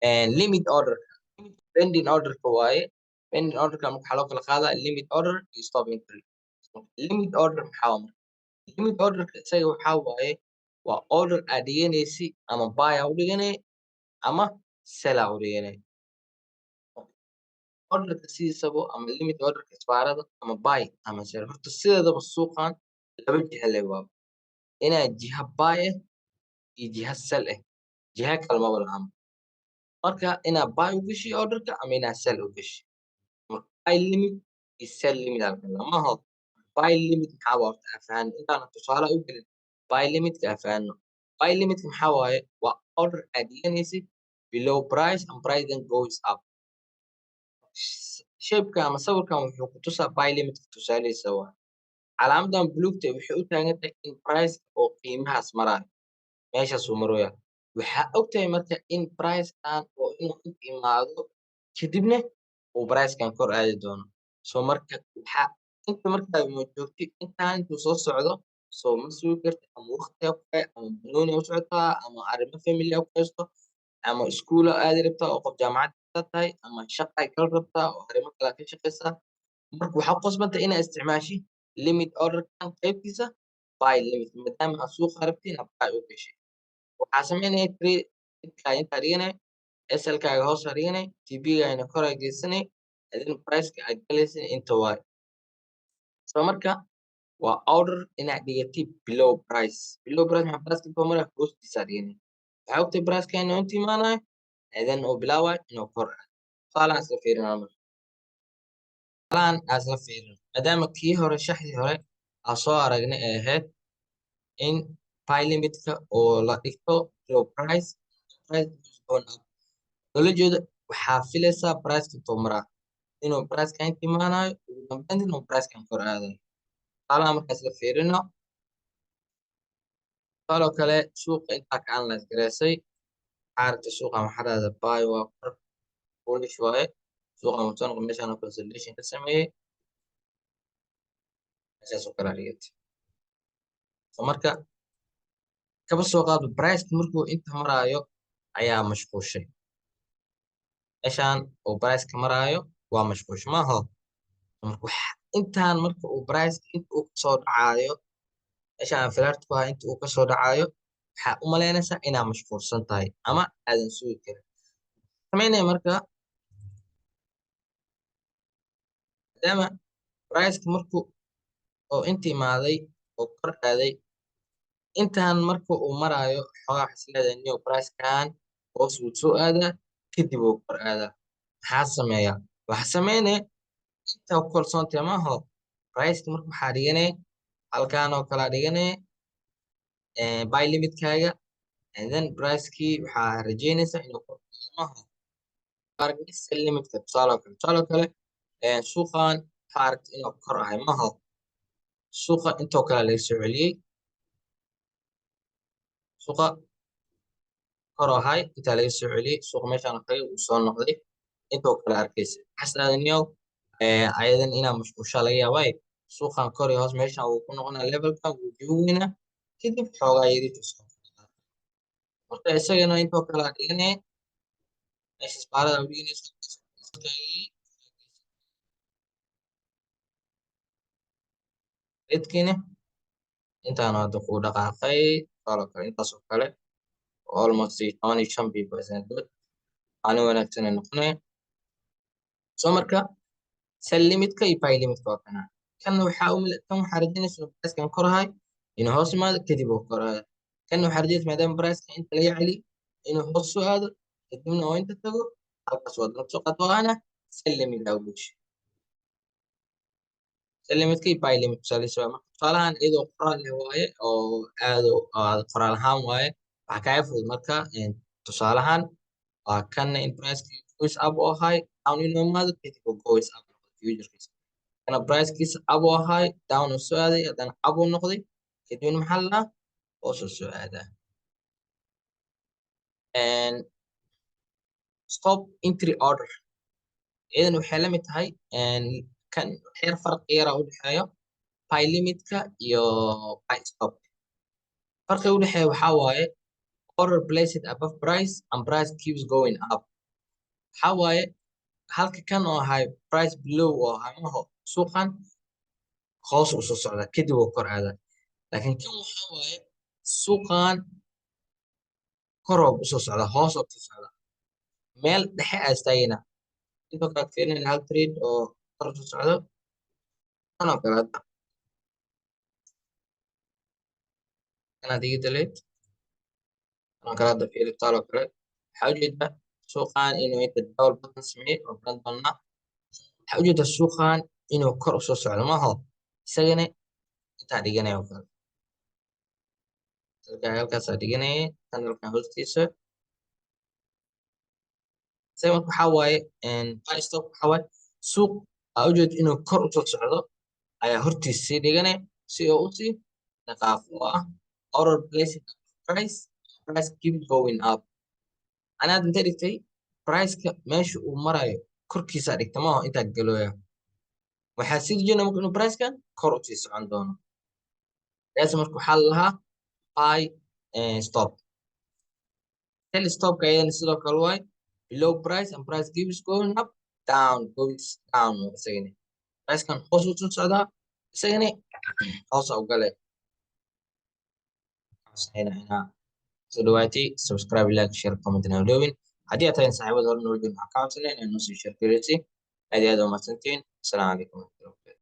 Limit order, pending orderka waaye. Pending orderka marka waxaa loo kala qaadaa limit order iyo stop entry. Limit order maxaa waa marka? Limit orderka isaga waxaa waaye waa order aad dhiganaysi, ama buy aa u dhiganay ama sell aa u dhiganay. Orderka sidiisaba ama limit orderka isbaarada ama buy ama sell, horta sideedaba suuqan laba jiha le waa inaa jiha buy ah iyo jiha sell ah, jiha kale maba lahan. Marka inaa buy u gashi orderka ama inaa sell u gashi. Marka buy limit iyo sell limit aa lakala maaho. Buy limit maxaa waa horta aan fahanno intaan tusaale u gelin. Buy limitka aan fahanno. Buy limitka maxaa waaye? Waa order aad dhiganaysid below price and price then goes up. Shapeka ama sawirkan wuxuu ku tusaa buy limitka tusaalihiisa waa calaamadan buluugta. Waxay u taagan tahay in price oo qiimahaas maraayo, meeshaasuu marooya. Waxaa ogtahay marka in pricekan oo inuu inta imaado, kadibna uu pricekan kor aadi doono. So marka waxaa inta markaa joogtid intaan intuu soo socdo, soo ma sugi kartid, ama waqti ku ama banooni u socotaa, ama arrimo family ku haysto, ama iskuul aadi rabtaa oo qof jaamacad tahay, ama shaqa ay kala rabtaa oo arrimo kale ka shaqeysaa. Marka waxaa ku qasbantahay inaa isticmaashid limit orderkan qaybtiisa buy limit, maadaama aad suuqa rabtid inaad buy u gashay. Waxaa sameynaya trade intaa dhiganay, SL-kaaga hoos aa dhiganay, TP-gaagana kor aa geysanay, adina price-ka aad galaysid inta waaye. So marka waa order inaad dhigatid below price. Below price maxaa? Price intuu maraya hoostiisa dhiganay. Waxaa ogtahay price-ka inuu inta imaanayo and then uu bilaabayo inuu kor aado. Tusaalahan isla fiirinaa marka. Tusaalahan aan isla fiirino, maadaama kii hore, shaxdii hore aan soo aragnay ay ahayd in buy limitka oo la dhigto below price, price is going up. Loola jeedo waxaa filaysaa price intuu maraa inuu price-ka inta imaanayo, ugu dambeyntii inuu price-kan kor aadayo. Tusaalahan marka isla fiirino, tusaaloo kale suuqa intaa ka analyze gareysay, waxaa aragtay suuqan waxaa dhahdaa buy waa kor bullish waaye. Suuqan wuxuu soo noqday meeshaan oo consolidation ka sameeyey, meeshaas oo kale dhigatay. So marka kaba soo qaado price markuu inta maraayo ayaa mashquushay. Meeshaan uu price-ka maraayo waa mashquushay maaho. Marka intaan marka uu price inta uu kasoo dhacaayo, meeshaan falaarta ku hayo inta uu kasoo dhacaayo, waxaa u malaynaysaa inaa mashquulsan tahay ama aadan sugi karin. Samaynaya marka maadaama price-ka markuu oo inta imaaday oo kor aaday, intaan marka uu maraayo xoogaa waxaa is leedahay new price-kan hoos wuu soo aadaa, kadib uu kor aadaa. Maxaa sameeyaa? Waxaa sameynaya intaa ku kalsoontahay maaho. Price-ka marka waxaa dhiganaya halkaan oo kalaa dhiganaya buy limitkaaga, and then price-kii waxaa rajeynaysaa inuu kor aado maaho. Aragnay sell limitka. Tusaale oo kale suuqan waxaa aragtay inuu kor ahay maaho. Suuqa intoo kale laga soo celiyey, suuqa kor ahay intaa laga soo celiyey, suuqa meeshaan oo kale uu soo noqday, intoo kale arkaysa xasdaadaniyow ayadan inaa mashquushaa laga yaabaa. Suuqan kor iyo hoos meeshaan wuu ku noqonaa, levelkan wuu joogeynaa, kadib xoogaa yariis soo. Marka isagana intoo kale aa dhiganaya, meesha isbaarada u dhiganaysa. Redkiina intaan hadda ku dhaqaaqay, tusaale kale intaas oo kale almost 15 pip good, maalin wanaagsan ay noqonaya. So marka sell limitka iyo buy limitka waa kana. Kan waxaa u kan waxaa rajaynaysa inuu price-kan kor ahay, inuu hoos imaado, kadib uu kor aado. Kan waxaa rajaynaysa maadaama price-ka inta laga celi inuu hoos soo aado, kadibna oo inta tago, halkaas waa dana soo qaato, waana sell limit aa u gashay. Sell limitka iyo buy limit tusaalihiisa waaye. Marka tusaalahan iyadoo qoraal leh waaye oo aad qoraal ahaan waaye, waxaa kaaga fudud. Marka tusaalahan waa kanna in price-kii goes up oo ahay, down inuu imaado, kadib uu goes up noqdo future-kiisa. Kana price-kiisa up oo ahay, down uu soo aaday, haddana up uu noqday, kadibna maxaa la dhahaa hoos uu soo aadaa. Stop entry order iyadan waxay la mid tahay kan xeer, farqi yara u dhexeeyo buy limitka iyo buy stop. Farqiga u dhexeeya waxaa waaye order placed above price and price keeps going up. Waxaa waaye halka kan oo ahay price below oo ahay maho, suuqan hoos u soo socda, kadib uu kor aadaa. Laakiin kan waxaa waaye suuqan kor oo usoo socda, hoos oo usoo socda, meel dhexe aa istaagayna. Intoo kale fiirinayna hal trade oo kor usoo socdo, kan oo kale hadda kanaad iga daleed, kan oo kale hadda fiiri. Tusaale oo kale, waxaa ujeedaa suuqan inuu inta double bottom sameeyey oo baran doonaa. Waxaa ujeedaa suuqan inuu kor usoo socdo maaho, isagana intaa dhiganaya oo kale. Halkaasaa dhiganaya candlekan hoostiisa. Isaga marka waxaa waaye buy stop. Waxaa waaye suuq aa ujeedo inuu kor usoo socdo ayaa hortiisa sii dhiganaya si uu usii dhaqaaqo, oo ah order placing price, price keep going up. Ana hadda intee dhigtay? Priceka meesha uu marayo korkiisa dhigta maaho, intaa galooya. Waxaa sii rajeyna marka inuu pricekan kor usii socon doono. Taas marka waxaa la lahaa buy stop. Sell stopka ayadana sidoo kale waay, below price and price keeps going up, down, goes down. Isagana pricekan hoos u soo socdaa, isagana hoos u gale. Inaa soo dhawaatay, subscribe, like, share, comment na illoobin. Haddii aad tahay saaxiibada hore noola joogin, waxaan ka codsanay inaad noo sii share gareysay. Aad iyo aad u mahadsantihiin. Asalaamu calaykum waraxmatullahi.